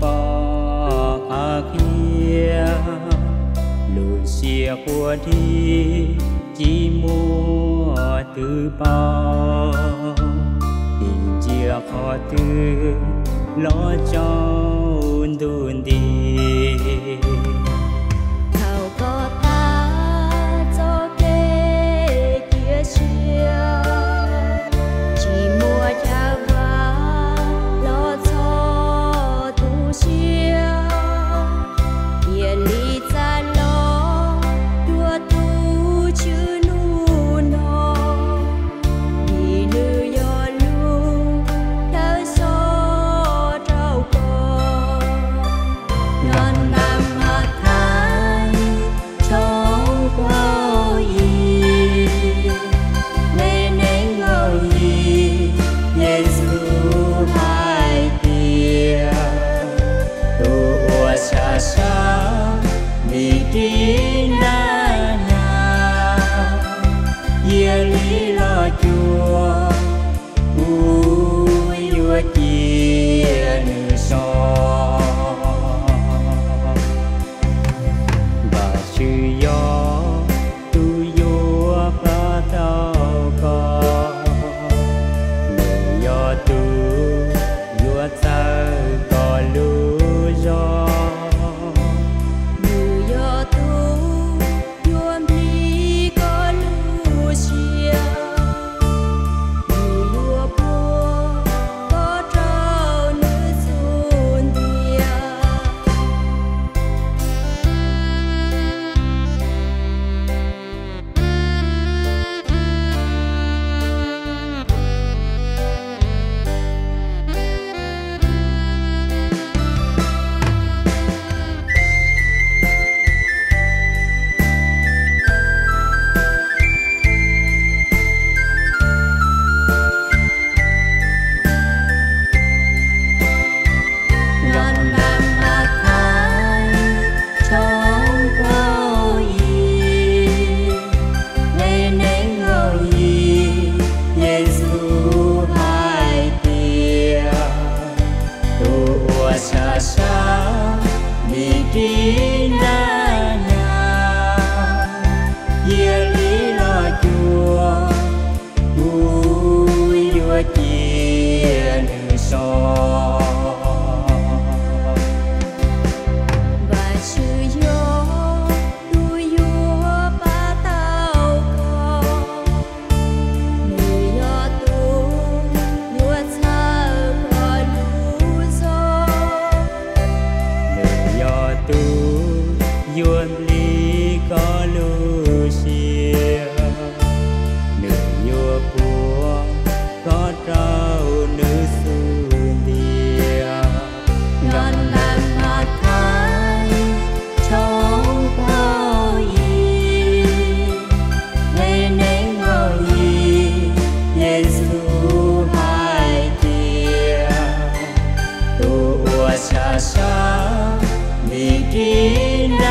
Pom qhov qhia, lub siab quaj dlig, tsis muaj twg paub, ntsia qhov twg los tsaus ntuj nti. Thaum koj tag txoj kev cia siab, tsis muaj chaw vaj los txhos tu siab. Cia li txav los cuag tus Tswv hnub no, vim nws yog lub chaw so rau koj. Yog naj mas thaiv tshooj kaum ib, nqe nees nkaum yim, Yexus hais tias, tus uas sam sam vim rau naj nyab, cia li los cuag, kuv yuav cia nws so. Vajtswv yog tus yuav pab tau koj, nws yog tus yuav txhawb koj lub zog, nws yog tus yuav nplij koj lub siab, nws yuav puag koj rau nws txuj ntiag. Yog naj mas thaiv tshooj kaum ib, nqe nees nkaum yim, Yexus hais tias, tus uas sam sam vim rau naj nyab, cia li los cuag, kuv yuav cia nws so. Vajtswv yog tus yuav pab tau koj, nws yog tus yuav txhawb koj lub zog, nws yog tus yuav nplij koj lub siab, nws yuav puag koj rau nws txuj ntiag. Yog naj mas thaiv tshooj kaum ib, nqe nees nkaum yim, Yexus hais tias, tus uas sam sam vim rau